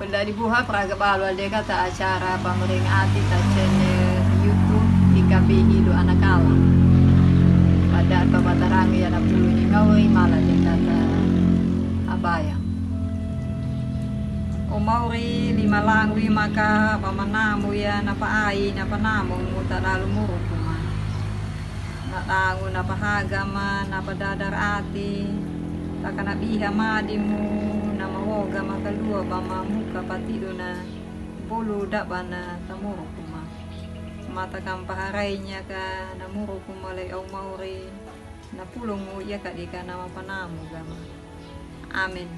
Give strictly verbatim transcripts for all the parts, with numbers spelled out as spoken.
Dadi buha praga balu alde kata acara pamring ati ta channel YouTube I K P Hidu Anakala. Pada pa batarangu ya na pulu ni mauri mala de kata abaya. O mauri lima langu i maka pamanamu ya na paai na panamu muta lalu muru kuma. Na dangu na pahaga ma na padadar ati, taka na biha madimu na mawoga ma kalua ba ma muka patidu na bolu daba na tamuru kuma. Mata kam paharai nya ka na muru kuma lai au mauri na pulungu ya kadika na mapanamu gama. Amin.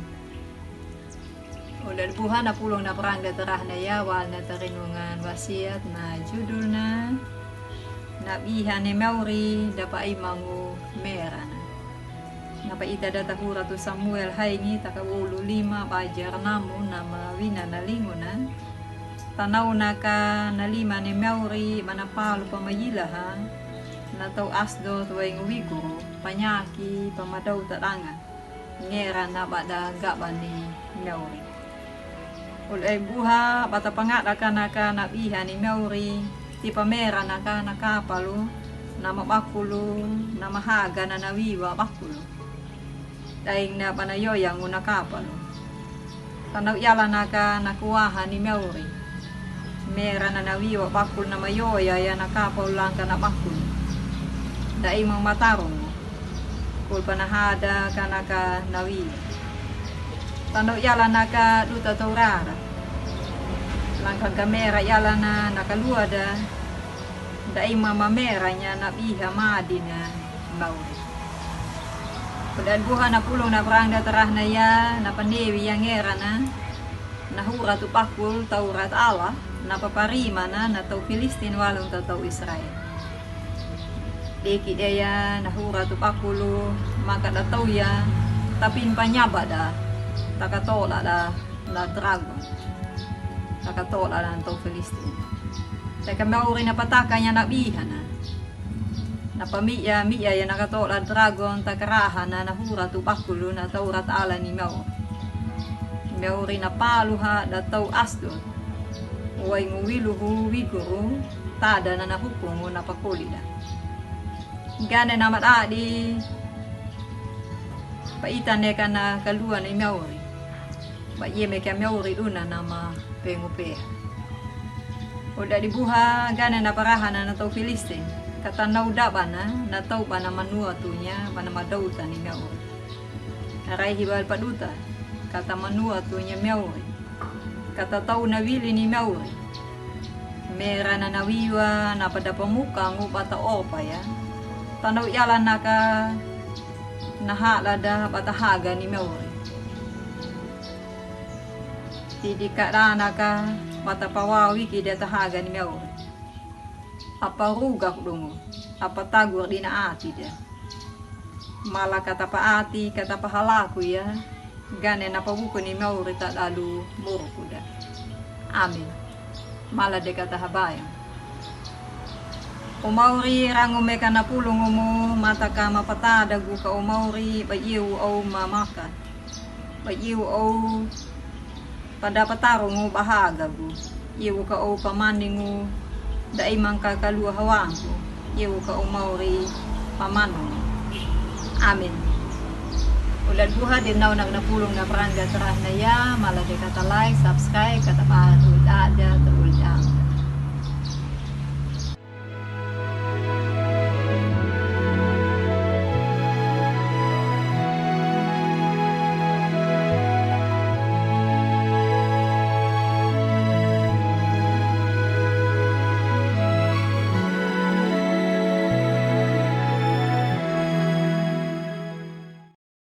Uda buha na pulung na prangga terahna ya wal na tarinungan wasiat na judulna na biha ni mauri dapa imangu merana. Na pa ita data hura tu Samuel haingi taka wulu lima bajar namu na mawina na linguna. Tanau naka na lima ni mauri mana palu pa mayilaha na tau Asdod waingu wiguru panyaki pa madau tadanga. Ngera na bada gaba ni mauri. Ul ai buha bata pangada ka naka na biha ni mauri ti pamera naka na kapalu na mabakulu na mahaga na nawiwa bakulu. Daing na bana yoyangu na kapalu. Tanau yala naka na kuaha ni mauri. Mera na nawiwa bakulu na mayoya ya na kapalu langka na bakulu. Daing mamatarungu. Kul panahada ka naka nawi. Tanau yala naka duta taurara. Langka ka mera yala na naka luada. Daing mama mera nya na biha madi na mauri. Uda buha na pulung na prangga terahna ya na panewi ya ngera na. Na hura tu bakul taurat Allah na paparima na na tau Filistin walung ta tau Israel. Deki deya na hura tu bakulu maka da tau ya tapin panyaba da taka tola da na dragon taka tola da na tau Filistin. Taka mauri na pataka nya na biha na. Na pamiya miya ya na katola dragon taka raha na na hura tu bakulu na taurat Allah ni mauri. Mauri na palu ha da tau Asdod. Waingu wiluhu wiguru tada na na hukungu na pakoli da. Gane na madadi pa ita neka na kalua ni mauri. Ba iye meka mauri duna na ma pengu pea. Uda di buha gane na paraha na na tau Filistin kata nau daba na na tau bana manua tunya bana madauta ni mauri. Arai hibal paduta kata manua tunya mauri. Kata tau na wili ni mauri. Mera na na wiwa na pada pamuka ngu bata opa ya. Tanau yala naka na hala da bata haga ni mauri. Tidi kada naka bata pawawi ki da ta haga ni mauri. Apa ruga kudungu apa tagur dina ati da. Mala kata pa ati kata pa halaku ya. Gane na pa buku ni mauri ta dalu muruku da. Amin. Mala de kata habaya. O mauri rangu meka na pulungumu mata ka mapatada gu ka o mauri ba iye u au mamaka. Ba iye u au pada patarungu ba haga gu. Iye u ka au pamaningu da imang ka kalua hawangu. Iye u ka o mauri pamanungu. Amin. Uda di buha de nau nak na pulung na prangga terahna ya mala de kata like subscribe kata baru.